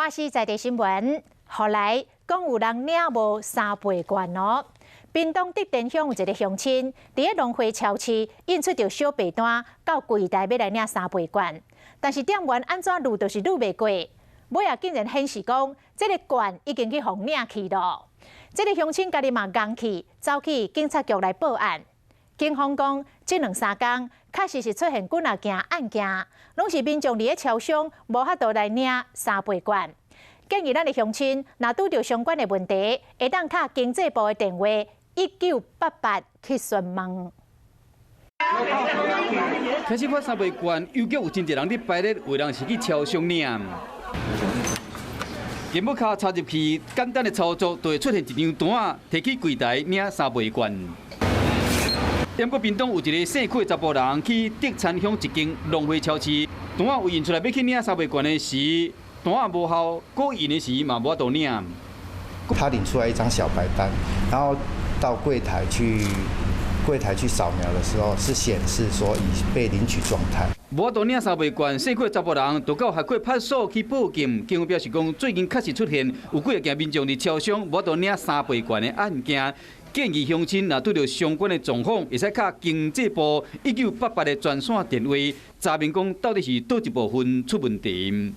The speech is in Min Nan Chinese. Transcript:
巴西在地新聞，予來講有人領無三倍券哦。屏東竹田鄉有一个鄉親，佇咧農會超市印出著小白單，到櫃台欲來領三倍券，但是店員按怎攄就是攄袂過，尾仔竟然顯示講，這个券已經去予領去囉。這个鄉親家己嘛仝去，走去警察局來報案。警方講，這兩三工確實是出現幾若件案件，攏是民眾佇咧超商無法度來領三倍券。建議咱的鄉親，若拄著相關的問題，會當敲經濟部的電話1988去詢問。開始發三倍券，郵局有真濟人佇排列，有人是去超商領。鍵盤卡插入去，簡單的操作就會出現一張單，提去櫃台領三倍券。毋過屏東有一个姓柯的查埔人去竹田鄉一間農會超市，單仔有印出來欲去領三倍券的時，單仔無效，閣印的時嘛無法度領。他領出來一張小白單，然後到櫃台去掃描的時候，是顯示說已被領取狀態。無法度領三倍券，姓柯的查埔人就到合區派出所去報警。警方表示講，最近確實出現有幾个件民眾佇超商無法度領三倍券的案件，建議鄉親若拄著相關的狀況，會使敲經濟部1988的專線電話，查明講到底是佗一部分出問題。